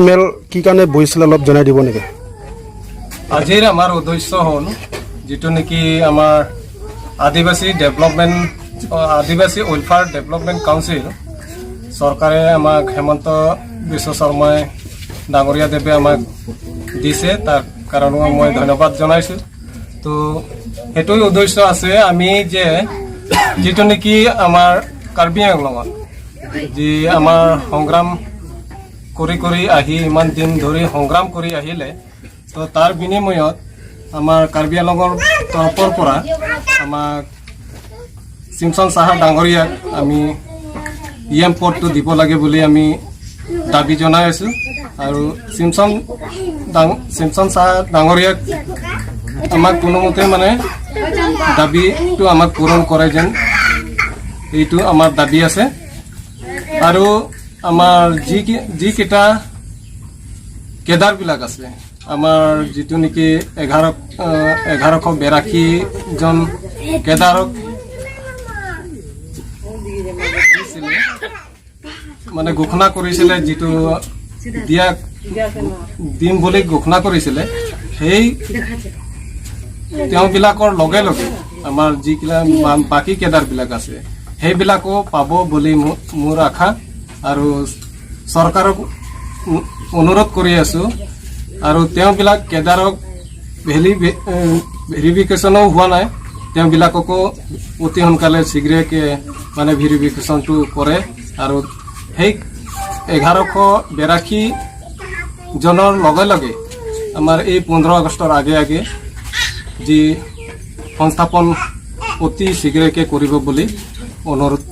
মেল কি কাৰণে বহিছিলে, অলপ জনাই দিব নেকি? আজিৰ আমাৰ উদ্দেশ্য হ'ল যিটো নেকি আমাৰ আদিবাসী ডেভেলপমেণ্ট, আদিবাসী ৱেলফেয়াৰ ডেভেলপমেণ্ট কাউন্সিল চৰকাৰে আমাক, হেমন্ত বিশ্ব শৰ্মাই ডাঙৰীয়াদেৱে আমাক দিছে, তাৰ কাৰণেও মই ধন্যবাদ জনাইছোঁ। তো সেইটোৱে উদ্দেশ্য আছে আমি যে যিটো নেকি আমাৰ কাৰ্বি আংলঙত যি আমাৰ সংগ্ৰাম কৰি কৰি আহি, ইমান দিন ধৰি সংগ্ৰাম কৰি আহিলে, তো তাৰ বিনিময়ত আমাৰ কাৰ্বি আংলঙৰ তৰফৰ পৰা আমাক চিমচন চাহা ডাঙৰীয়াক আমি ই এম পদটো দিব লাগে বুলি আমি দাবী জনাই আছোঁ। আৰু চিমচন চাহা ডাঙৰীয়াক আমাক কোনোমতে মানে দাবীটো আমাক পূৰণ কৰে যেন, এইটো আমাৰ দাবী আছে। আৰু আমাৰ যিকেইটা কেডাৰবিলাক আছে, আমাৰ যিটো নেকি 1182জন কেডাৰক দিছিলে, মানে ঘোষণা কৰিছিলে, যিটো দিয়া দিম বুলি ঘোষণা কৰিছিলে, সেই তেওঁবিলাকৰ লগে লগে আমাৰ যিবিলাক বাকী কেডাৰবিলাক আছে, সেইবিলাকো পাব বুলি মোৰ আশা আৰু চৰকাৰক অনুৰোধ কৰি আছো। আৰু তেওঁবিলাক কেডাৰক ভেৰিফিকেশ্যনো হোৱা নাই, তেওঁবিলাককো অতি সোনকালে শীঘ্ৰেকে মানে ভেৰিফিকেশ্যনটো কৰে আৰু সেই 1182 জনৰ লগে লগে আমাৰ এই 15 আগষ্টৰ আগে আগে যি সংস্থাপন অতি শীঘ্ৰেকে কৰিব বুলি অনুৰোধ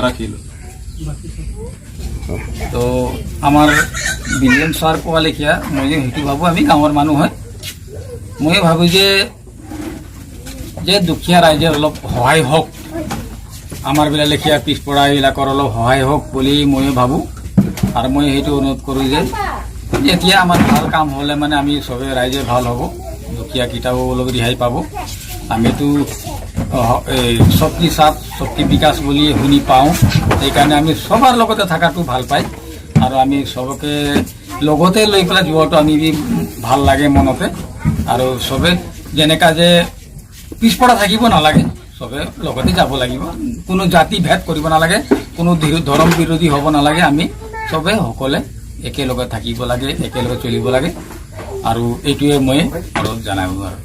ৰাখিলোঁ। তো আমাৰ বিলিয়ন ছাৰ কোৱা লেখীয়া ময়ো সেইটো ভাবোঁ। আমি গাঁৱৰ মানুহ হয়, ময়ো ভাবোঁ যে যে দুখীয়া ৰাইজৰ অলপ সহায় হওক, আমাৰ বিলাক লেখীয়া পিছপৰা এইবিলাকৰ অলপ সহায় হওক বুলি ময়ো ভাবোঁ। আৰু মই সেইটো অনুৰোধ কৰোঁ যে এতিয়া আমাৰ ভাল কাম হ'লে মানে আমি চবে ৰাইজে ভাল হ'ব, দুখীয়াকেইটাও অলপ ৰেহাই পাব। আমিতো এই सबका साथ सबका विकास বুলি শুনি পাওঁ, সেইকাৰণে আমি চবৰ লগতে থকাটো ভাল পায় আৰু আমি চবকে লগতে লৈ পেলাই যোৱাটো আমি বি ভাল লাগে মনতে। আৰু চবে যেনেকা যে পিছপৰা থাকিব নালাগে, চবে লগতে যাব লাগিব। কোনো জাতি ভেদ কৰিব নালাগে, কোনো ধৰ্ম বিৰোধী হ'ব নালাগে। আমি চবে সকলে একেলগে থাকিব লাগে, একেলগে চলিব লাগে। আৰু এইটোৱে মই আৰু জনাব আৰু